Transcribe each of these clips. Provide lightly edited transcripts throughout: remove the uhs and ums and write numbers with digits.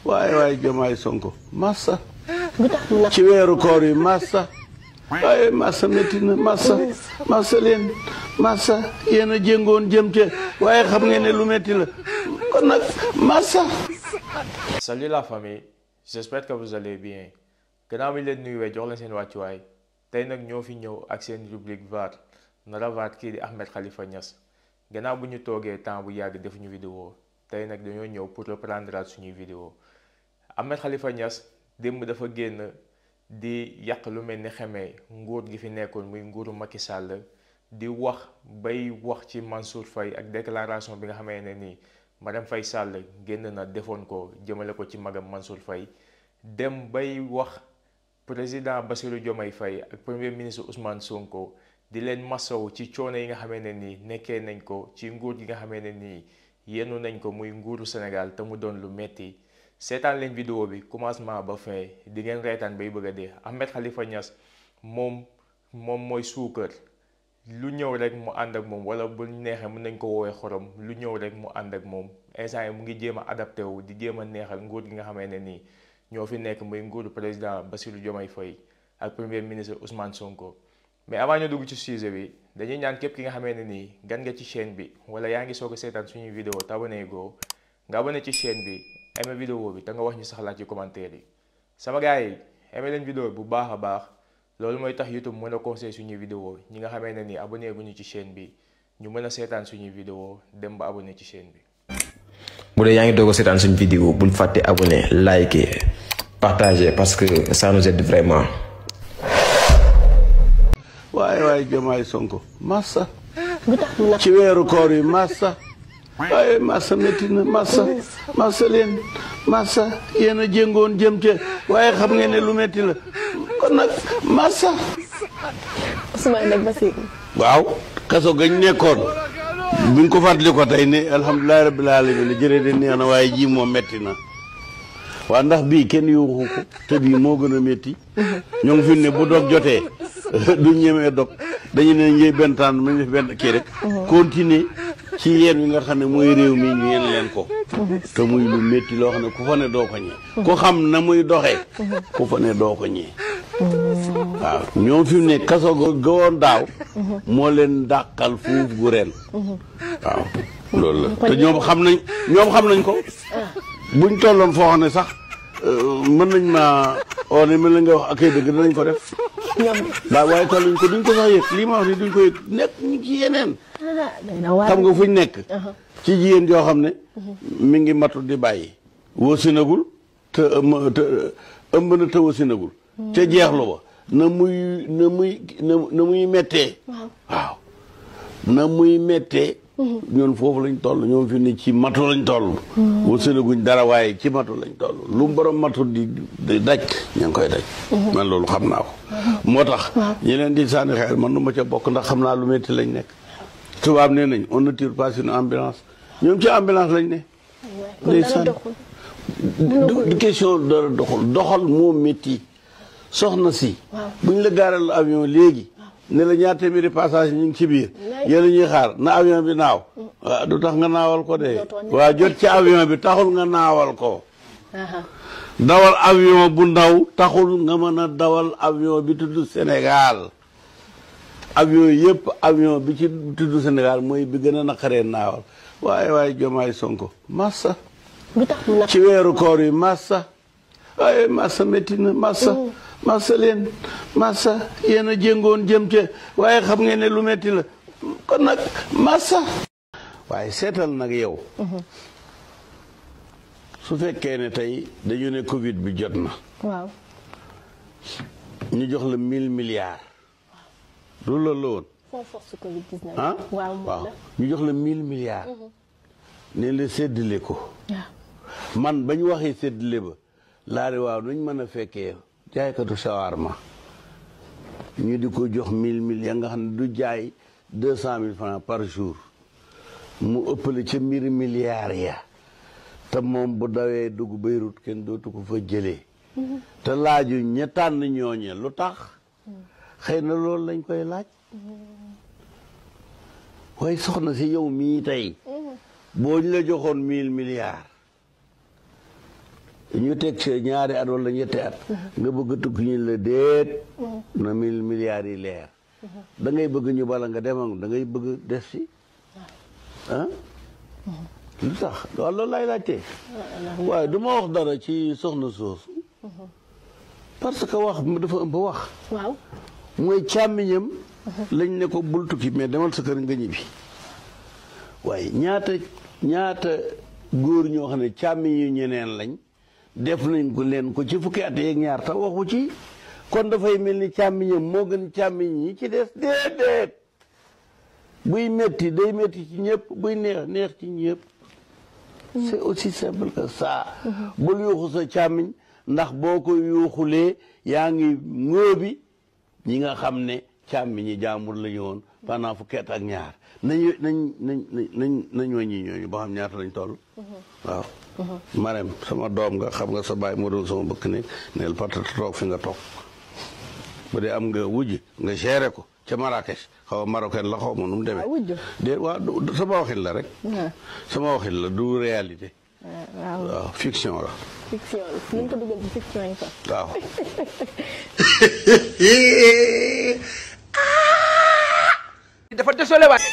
waaye Diomaye Sonko massa ci weeru koor yi massa waaye massa métti na massa leen massa yéen a jéngoon jëm te waaye xam ngeen ne lu métti la kon nag massa. Salut la famille, j'espère que vous allez bien. gannaaw bi leen nuyuwee jox leen seen wàccuwaay tey nag ñoo fi ñëw ak seen rubrique VAR nara vaat kii di Ahmed Khalifa Niass gannaaw bu ñu toogee temps bu yàgg defuñu vidéo tey nag dañoo ñëw pour reprendre suñuy vidéo Ahmed Khalifa Niass démb dafa génn di yàq lu mel ni xamee nguur gi fi nekkoon muy nguuru Macky Sall di wax bay wax ci Mansour Faye ak déclaration bi nga xamee ne nii Marème Faye Sall génn na defoon ko jëmale ko ci magam Mansour Faye dem bay wax président Bassirou Diomaye Faye ak premier ministre Ousmane Sonko di leen masaw ci coono yi nga xamee ne nii nekkee nañ ko ci nguur gi nga xamee ne nii yennu nañ ko muy nguuru Sénégal te mu doon lu metti seetaan leen vidéo bi commencement ba fin di ngeen reetaan bay bëgg a dee. Ahmed Khalifa Niass moom mooy suukar lu ñëw rek mu ànd ak moom wala bu neexee mën nañ ko woowee xorom lu ñëw rek mu ànd ak moom instant yi mu ngi jéem a adapté wu di jéem a neexal nguur gi nga xamee ne nii ñoo fi nekk muy nguuru président Bassirou Diomaye Faye ak premier ministre Ousmane Sonko. mais avant ñu dugg ci sujet bi dañuy ñaan képp ki nga xamee ne nii gan nga ci chaîne bi wala yaa ngi soog a seetaan suñuy vidéo te abonné goo nga abonné ci chaîne bi aimé vidéo bi te nga wax ñu sax laaj ci commentaire yi sama gars yi aimé leen vidéo bu baax a baax loolu mooy tax YouTube mën a conseil suñuy vidéo ñi nga xamee ne nii abonné gu ñu ci chaîne bi ñu mën a seetaan suñuy vidéo dem ba abonné ci chaîne bi. bu dee yaa ngi doog a seetaan suñu vidéo bul fàtte abonné liker partager parce que ça nous aide vraiment. waaye Diomaye Sonko massa ci weeru koor yi massa waaye massa métti na massa leen massa yéen a jéngoon jëm te waaye xam ngeen ne lu métti la kon nag massa. Ousmane nag Basir. waaw kaso gañ nekkoon buñ ko fàttali ko tey ne alhamdulilah rabbil alamin jëree de neex na waaye ji moom métti na waa ndax bii kenn yuuxu ko te bii moo gën a métti ñoo ngi fi ne bu dog jotee du ñemee dog dañu ne njëy benn tànn mu def benn kii rek continuer ci yéen wi nga xam ne mooy réew mi ñu yéen leen ko te muy lu métti loo xam ne ku fa ne doo ko ñee ku xam na muy doxee ku fa ne doo ko ñee waaw ñoom fi mu ne kaso gawoon daaw moo leen dàqal fuuf gu ren waaw loolu la te ñoom xam nañ ko buñ tolloon foo xam ne sax mën nañ ma oo ne mën la nga wax ak ay dëgg danañ ko def waaw waaye tolluñ ko duñ ko sax yëg lii ma wax ni duñ ko yëg nekk ñu ci yeneen xam nga fuñ nekk ci jigéen joo xam ne mi ngi matu di bàyyi wasinagul te ëmb na te wasinagul ca jeexlu ba na muy mettee waaw na muy mettee ñoon foofu lañ toll ñoom fi ne ci matu lañ toll wasinaguñ dara waaye ci matu lañ toll lu borom matu di daj ña ngi koy daj man loolu xam naa ko moo tax ñeneen di sànni xeer man nu ma ca bokk ndax xam naa lu metti lañ nekk tubaab nee nañ on ne tire pas sur une ambulance ñoom ci ambulance lañ ne ndeysaan du question dara doxal moo métti soxna si buñ la gaaral avion léegi ne la ñaar téeméeri passage ñu ngi ci biir yéen ñuy xaar na avion bi naaw waaw du tax nga naawal ko de waa jot ci avion bi taxul nga naawal ko dawal avion bu ndaw taxul nga mën a dawal avion bi tudd Sénégal avion yëpp avion bi ci tudd Sénégal mooy bi gën a naqaree naawal waaye Diomaye Sonko massa ci weeru koor yi massa waaye massa métti na massa leen massa yéen a jéngoon jëm te waaye xam ngeen ne lu métti la kon nag massa. waaye seetal nag yow su fekkee ne tey dañu ne Covid bi jot na waaw ñu jox la 1000 milliards loolu la woon force Covid-19 ah waaw ñu jox la 1000 milliards ne la séddale ko man bañ waxee séddale ba laa de waaw nuñ mën a fekkee jaaykatu shawarma ñu di ko jox 1000 milliards nga xam ne du jaay 200 000 francs par jour mu ëppale ca mbiri milliards ya te moom bu dawee dugg Beyrouth kenn dootu ko fa jëlee te laaju ña tànn ñooñe lu tax xëy na loolu lañ koy laaj waaye soxna si yow mii tey boo ñu la joxoon 1000 milliards ñu teg sa ñaari at wala ñetti at nga bëgg tukki ñu la déet na milliards yi leer da ngay bëgg ñu bala nga dem da ngay bëgg des si ah lu tax loolu lay laajte waaye du ma wax dara ci soxna soosu parce que wax dafa ëmb wax waaw mooy càmmiñam lañ ne ko bul tukki mais demal sa kër nga ñibbi waaye ñaata góor ñoo xam ne càmmiñ yu ñeneen lañ def nañ ko leen ko ci fukki at yeeg ñaar tax waxu ci kon dafay mel ni càmmiñam moo gën càmmiñ yi ci des déedéet buy metti day metti ci ñëpp buy neex ci ñëpp c'est aussi simple que ça bul yuuxu sa càmmiñ ndax boo ko yuuxulee yaa ngi ngóobi ñi nga xam ne càmmiñi jaambur la ñu woon pendant fukki at ak ñaar nañ wàññi ñooñu ba xam ñaata lañ toll waaw Marème sama doom nga xam nga sa baay moo doon sama bëkk ne neel patata toog fi nga toog bu dee am nga wujj nga géré ko ca Marrakech xaw a marocain la xaw ma nu mu demee de waaw sama waxin la rek sama waxin la du réalité waaw fiction la fiction la ñu ko dugal ci fiction yi fa waaw dafa désolé waay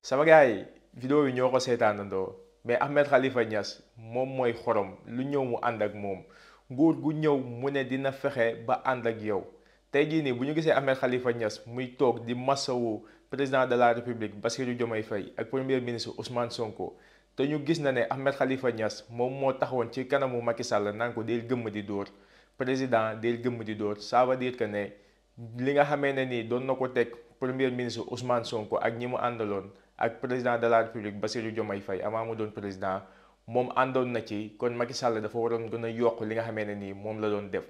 sama gars yi vidéo yi ñoo ko seetaanandoo mais Ahmed Khalifa Niass moom mooy xorom lu ñëw mu ànd ak moom nguur gu ñëw mu ne dina fexe ba ànd ak yow tey jii nii bu ñu gisee Ahmed Khalifa Niass muy toog di masawu président de la république Bassirou Diomaye Faye ak premier ministre Ousmane Sonko te ñu gis na ne Ahmed Khalifa Niass moom moo taxawoon ci kanamu Macky Sall naan ko del gëmm di dóor président del gëmm di dóor ça veut dire que ne li nga xamee ne nii doon na ko teg premier ministre Ousmane Sonko ak ñi mu àndaloon ak président de la république Bassirou Diomaye Faye avant mu doon président moom àndoon na ci kon Macky Sall dafa waroon gën a yokk li nga xamee ne nii moom la doon def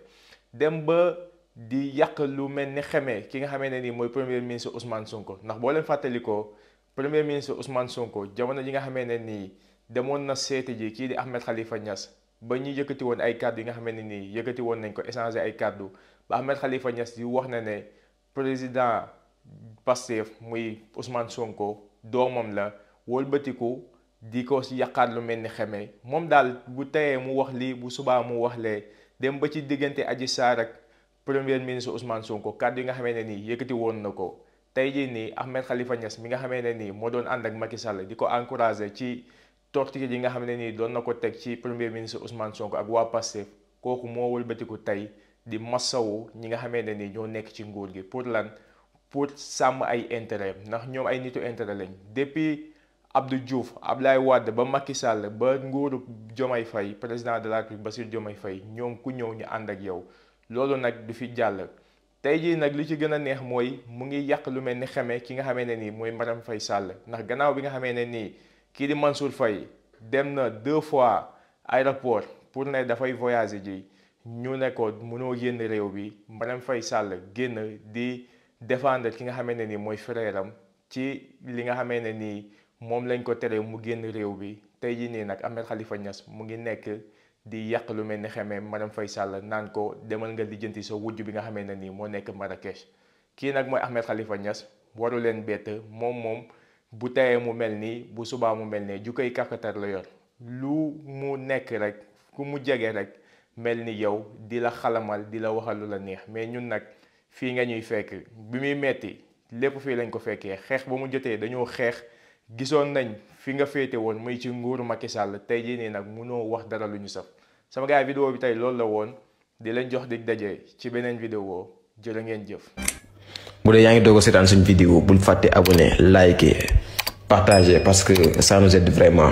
dem ba di yàq lu mel ni xamee ki nga xamee ne nii mooy premier ministre Ousmane Sonko ndax boo leen fàttalikoo premier ministre Ousmane Sonko jamono ji nga xamee ne nii demoon na seeti ji kii di Ahmed Khalifa Niass ba ñu yëkkati woon ay kàddu yi nga xamee ne nii yëkkati woon nañ ko échanger ay kàddu ba Ahmed Khalifa Niass di wax na ne président Pastef muy Ousmane Sonko doomam la wëlbatiku di ko si yàqaat lu mel ni xamee moom daal bu teyee mu wax lii bu subaa mu wax lee dem ba ci diggante Adji Sarr ak premier ministre Ousmane Sonko kàddu yi nga xamee ne nii yëkkati woon na ko tey jii nii Ahmed Khalifa Niass mi nga xamee ne nii moo doon ànd ak Macky Sall di ko encouragé ci torture yi nga xam ne nii doon na ko teg ci premier ministre Ousmane Sonko ak waa Pastef kooku moo wëlbatiku tey di masawu ñi nga xamee ne nii ñoo nekk ci nguur gi pour lan pour sàmm ay intérêt ndax ñoom ay nitu intérêt lañ depuis Abdou Diouf Abdoulaye Wade ba Macky Sall ba nguuru Diomaye Faye président de la République Bassirou Diomaye Faye ñoom ku ñëw ñu ànd ak yow loolu nag du fi jàll tey jii nag li ci gën a neex mooy mu ngi yàq lu mel ni xamee ki nga xamee ne nii mooy Marème Faye Sall ndax gannaaw bi nga xamee ne nii kii di Mansour Faye dem na 2 fois aéroport pour ne dafay voyager ji ñu ne ko mënoo génn réew bi Marème Faye Sall génn di défendre ki nga xamee ne nii mooy frère am ci li nga xamee ne nii moom lañ ko tere mu génn réew bi tey jii nii nag Ahmed Khalifa Niass mu ngi nekk di yàq lu mel ni xamee Marème Faye Sall naan ko demal nga lijjanti sa wujj bi nga xamee ne nii moo nekk Marrakech kii nag mooy Ahmed Khalifa Niass waru leen bett moom bu teyee mu mel nii bu subaa mu mel nii ju koy kàkkatar la yor lu mu nekk rek ku mu jege rek mel ni yow di la xalamal di la waxal lu la neex mais ñun nag fii nga ñuy fekk bi muy metti lépp fii lañ ko fekkee xeex ba mu jotee dañoo xeex gisoon nañ fi nga féete woon muy ci nguuru Macky Sall tey jii nii nag munoo wax dara lu ñu saf sama gars vidéo bi tey loolu la woon di leen jox dig daje ci beneen vidéo jërë ngeen jëf. bu dee yaa ngi doog a seetaan suñu vidéo bul fàtte abonné liker partager parce que ça nous aide vraiment.